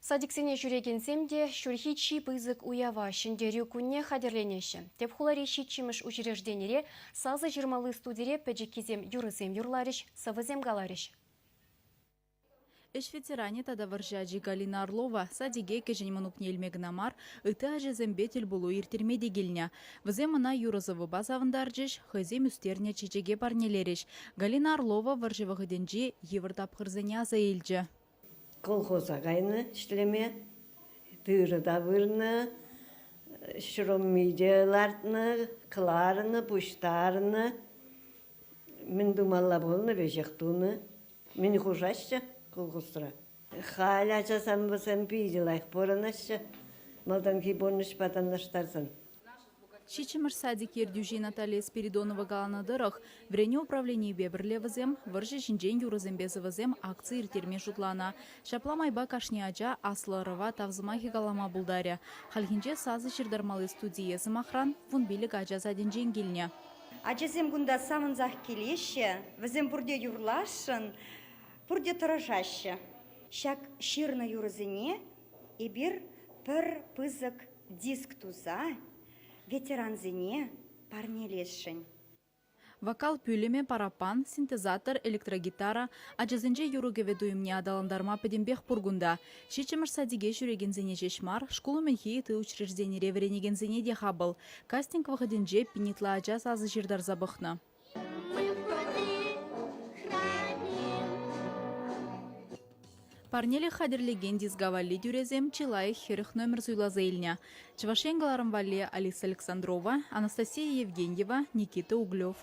Садиксене ҫӳрекенсем те ҫурхи чи пысӑк уява Ҫӗнтерӳ кунне хатӗрленеҫҫӗ. Тӗп хулари ҫиччӗмӗш учрежденире сасӑ ҫырмалли студире пӗчӗккисем юрӑсем юрларӗҫ, сӑвӑсем каларӗҫ. Ӗҫ ветеранӗ тата вӑрҫӑ ачи Галина Орлова садике кӗҫӗн мӑнукне илме кӑна мар, ытти ачасемпе тӗлпулу ирттерме те килнӗ. Вӗсем ӑна юрӑ-сӑвӑпа савӑнтарчӗҫ, хӑйсем ӳстернӗ чечеке парнелерӗҫ. Галина Орлова вӑрҫӑ вӑхӑтӗнчи йывӑр тапхӑрсене аса илчӗ. Колхоза кайнӑ ӗҫлеме, тырӑ та вырнӑ, ҫӗрулми те лартнӑ, кӑларнӑ, пуҫтарнӑ. Мӗн тумалла пулнӑ, веҫех тунӑ. Мӗн хушаҫҫӗ колхозра? Халь ачасем вӗсем питӗ лайӑх пурӑнаҫҫӗ, малтанхи пурнӑҫпа танлаштарсан. Ҫиччӗмӗш садик ертӳҫи Наталья Спиридонова каланӑ тӑрӑх, вӗренӳ управленийӗпе пӗрле вӗсем вӑрҫӑ ҫинчен юрӑсемпе сӑвӑсем акци ирттерме шутланӑ. Ҫапла майпа кашни ача аслӑ ӑрӑва тав сӑмахӗ калама пултарӗ. Хальхинче сасӑ ҫыртармалли студие, сӑмахран, 15 ача садӗнчен килнӗ. Ачасем кунта савӑнсах килеҫҫӗ, вӗсем пурте юрласшӑн, пурте тӑрӑшаҫҫӗ. Ҫак ҫырнӑ юрӑсене эпир пӗр пысӑк диск туса ветерансене парнелесшӗн. Вокал пӳлӗмӗ, параппан, синтезатор, электрогитара, ачасенче юрӑ-кӗвӗ туйӑмне аталантарма пӗтӗмпех пур кунта. Ҫиччӗмӗш садике ҫӳрекенсене ҫеҫ мар, шкул умӗнхи ытти учрежденире вӗренекенсене те хапӑл. Кастинг вӑхӑтӗнче пин ытла ача сасӑ ҫыртарса пӑхнӑ. Парнелӗх хатӗрлекен диска валли тӳресем чи лайӑх 40 номер суйласа илнӗ. Чӑваш Ен кӑларӑм валли Алиса Александрова, Анастасия Евгеньева, Никита Углев.